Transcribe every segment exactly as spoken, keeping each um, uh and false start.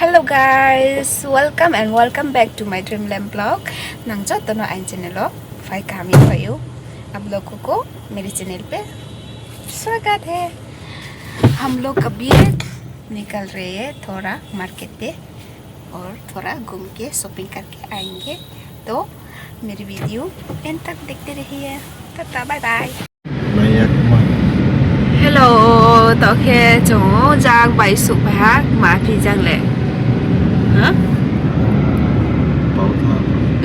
Hello guys, welcome and welcome back to my Dreamland vlog. Nang joto no aini channel o phai kaham ye phai ou. आप लोगों को मेरे चैनल पे स्वागत है। हम लोग अभी निकल रहे हैं थोड़ा मार्केट पे और थोड़ा घूम के शॉपिंग करके आएंगे। तो मेरी वीडियो एंड तक देखते रहिए। Tata, bye bye. Hello, taoh khe chung jang bai suh pai ha, ma phi jang le. Ha?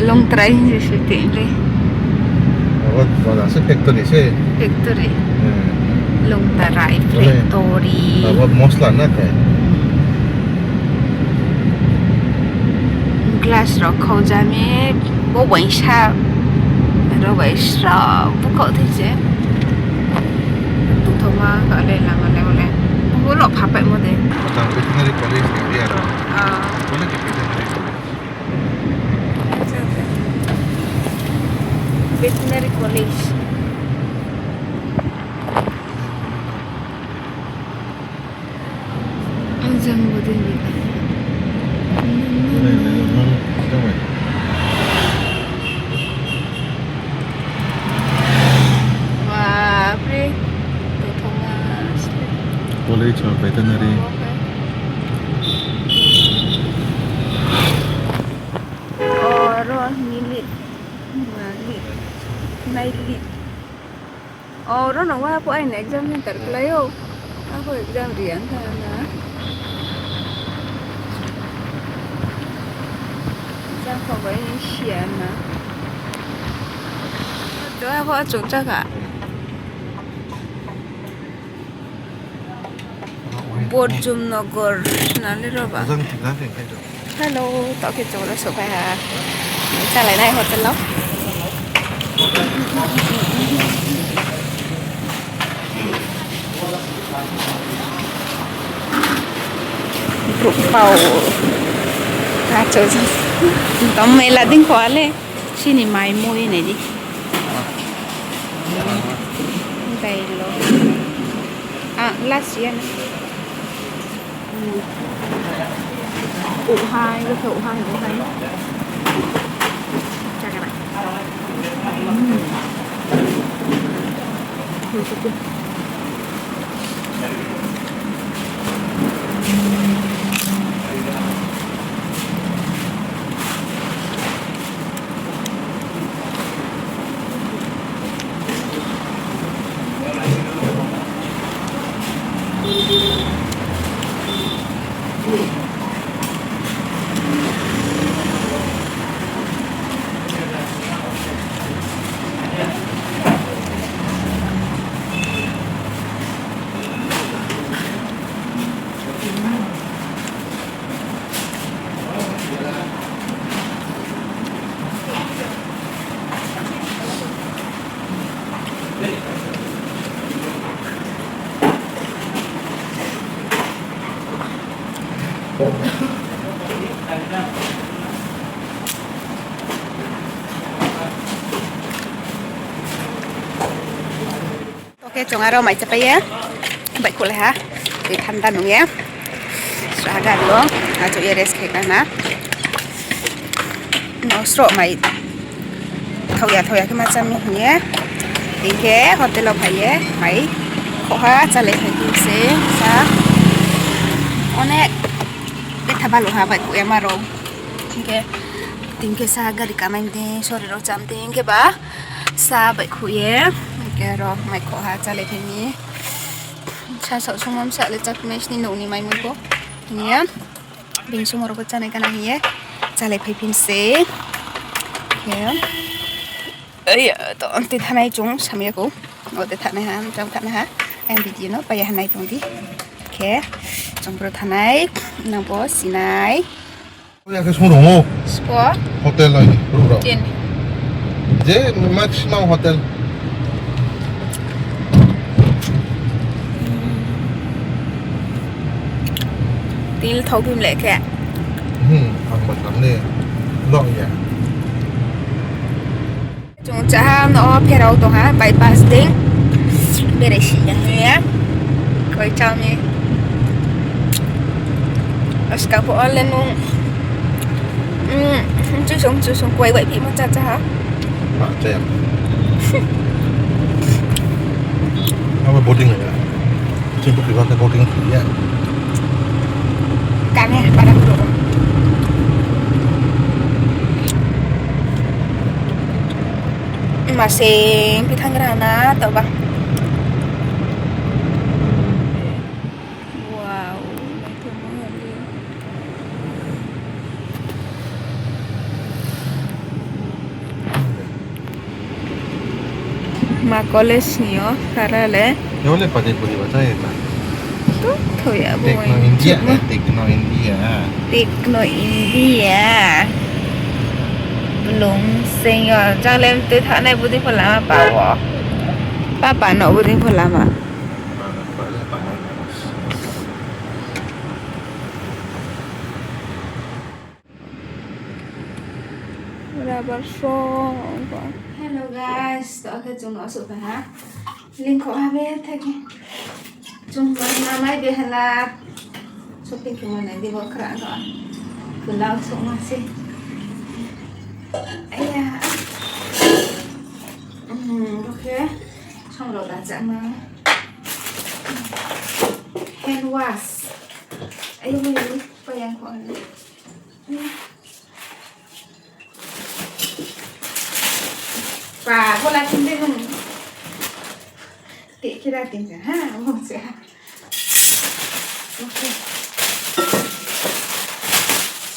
Longtrai hing se sui tong le. Abo baja se factory se. Factory. Longtrai factory. Abo mosla na khe. Glass rao khau ja mi, bo uaingsa. Aro bai sra bukhaoh thai se. Tongthoma kha le lama le bo le. Bo lo phapaimo de. Veterinary college ni area rao. Bo le khe veterinary college. Veterinary college. Ang jang bo dei ni. Bapre, tongthoma se. College of Veterinary. Oro ni lit, ma lit, nai lit. Oro no wa pho aini exam center klái ou. Apho exam ri ya tha na. Exam kho bai ni si ya na. To apho achouh chá kha. Borjum Nagar na le ro ba. Hello, taoh khe chung ro souhphai ha. Chálai nai hotel o. Brouh pao. Achouh. Tom mela dei kho a le. Chini mai mui nai di. Dailo. A, last year na. Uhai, uhai, uhai. Chakra. Taoh khe chung aro mai chápai ye, baihkhouhlai ha, tei thanda nung ye, sraha gari o, achouh ye rest khe kana. No sroh mai thaoh ya, thaoh ya khe ma chá mi hing ye, hing khe hotel o phai ye, mai khoh ha, chálai phai khe se, sa, onek betha baluh ha baihkhouh ya ma rao. Hing khe, tini khe sa gari kamai mdei, sori rao chá mdei, hing khe ba sa baihkhouh ye, hing khe aro mai khoh ha, chálai phai mi. Sasaoh sungmo bsa le cháphi mai sini nouh ni mai mui pho. Hing ye, bini sungmo rao pho chánai kana hing ye, chálai phai phi mi se. Khe, to, tei thanai chung samya kou. O tei thanai ha, mchang thanai ha. Ang video no pai ya ha nai tong di. Khe, chung bro thanai, nang pho sinai. Ya khe sung rung o. Spo. Hotel lai, brouh rao. Je maximum hotel. Til thok phim le khe. Hmm, ang ba tham le. Lok ya. Chung chaha no pherao tong ha, bypass dei. Berai si ya hing ye. Koi chao ni. Askang pho le nung, mm, chusong, chusong, kuai bai phi ma cha cha ha. Ma cha ya. Abo boarding ya. Chini pho kiba khe boarding ya. Kane, para kuro. Masing pithang rana, tau ba. Wow, naithaoma le. Ma college ni yo, kara le. Yo le padi puri ba chai ta. Tu, thoi ya bo Techno wai India, chukma. Eh, Techno India. Techno India. Blung sing yo, jang le tui thanai budi pho lama pa wo. Papa no budi pho lama. Rubber song. Hello guys, to khe chung no souhphai ha. Lingkho ha be thai khe. Chung no namai be hala. Shopping khe manai di bo khra no. Kulau souhma se. Aya. Hmm, bo khe. Song rao da chama. Hand wash. Ayo, ayo, payang kho. Pa, bola kinde hon. Te kira tingja, ha, mo se ha. Okay.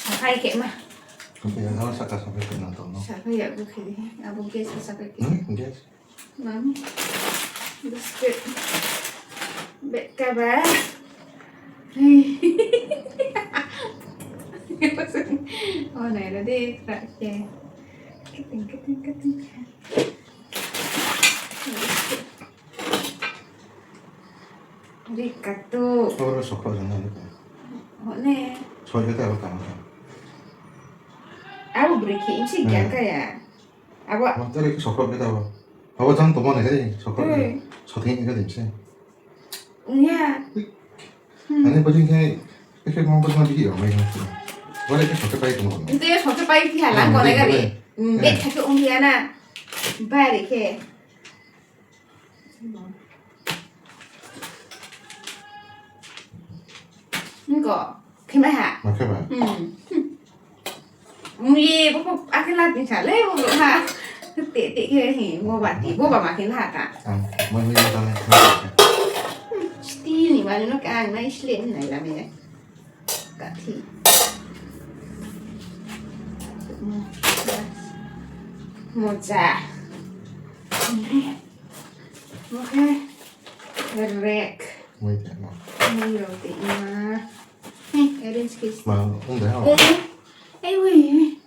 Saphai khe ma. Oke, ya, kalau saka sampai ke nonton, no? Saphai ya, oke. Abo gas saphai ke. Hmm, gas. Mami. Biscuit. Bed cover. Oh, nai ra de, krak ke. Keting, keting, keting. Ri katu. Oro sokro jana ni. Hone. Soi kata abo tang. Abo beri ke isi gyan kaya. Abo. Abo tadi sokro kita abo. Abo jang tongmo nai kadi sokro. Hmm. Sothing kadi se. Ongya. Hmm. Ani bajing khe, khe mang bajing bigi bai mang. Bari khe sokro pai tongmo. Nte sokro pai ti halang ko nai kadi. Hmm, bed khe ongya na. Bari khe. Nko, khemai ha? Ma khemai? Hmm. Mui, bo ko akhe la tin sa le, bo ha. Te, te khe hi, bo ba ti, bo ba ma khe la ta. Ang, mui, mui, mui, mui. Steel ni mani no ka ang nai slim nai la me. Kathi. Moja. Okay. Rek. Wait, no. Ni roti ma. Eh, arrange case. Ma, ong deh, oh. Eh, eh, wait.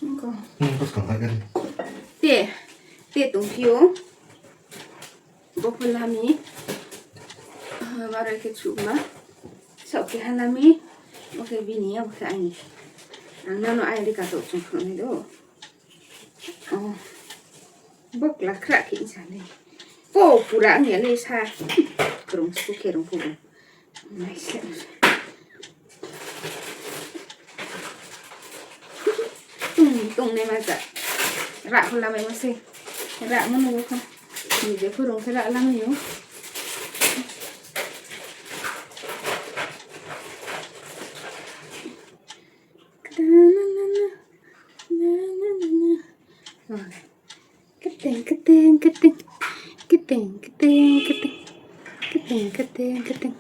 Engko. Hmm, terus kau tak kan? Te, te tongphi ou. Bo pho lami. Ah, barai khe chuma. Saoh keha lami. Bo khe bini, bo khe aini. Ang nano aini kato chung phunai do. Oh. Bo kla khra khe sa le. Po pura ang ya le sa. Krung su khe rung phu. Nai se. Tung, tung ne ma ja. Ra pho lamai ma se. Ra mo no ko. Ni je pho rung khe ra lamai ou. Keteng, keteng, keteng. Keteng, keteng, keteng. Keteng, keteng, keteng.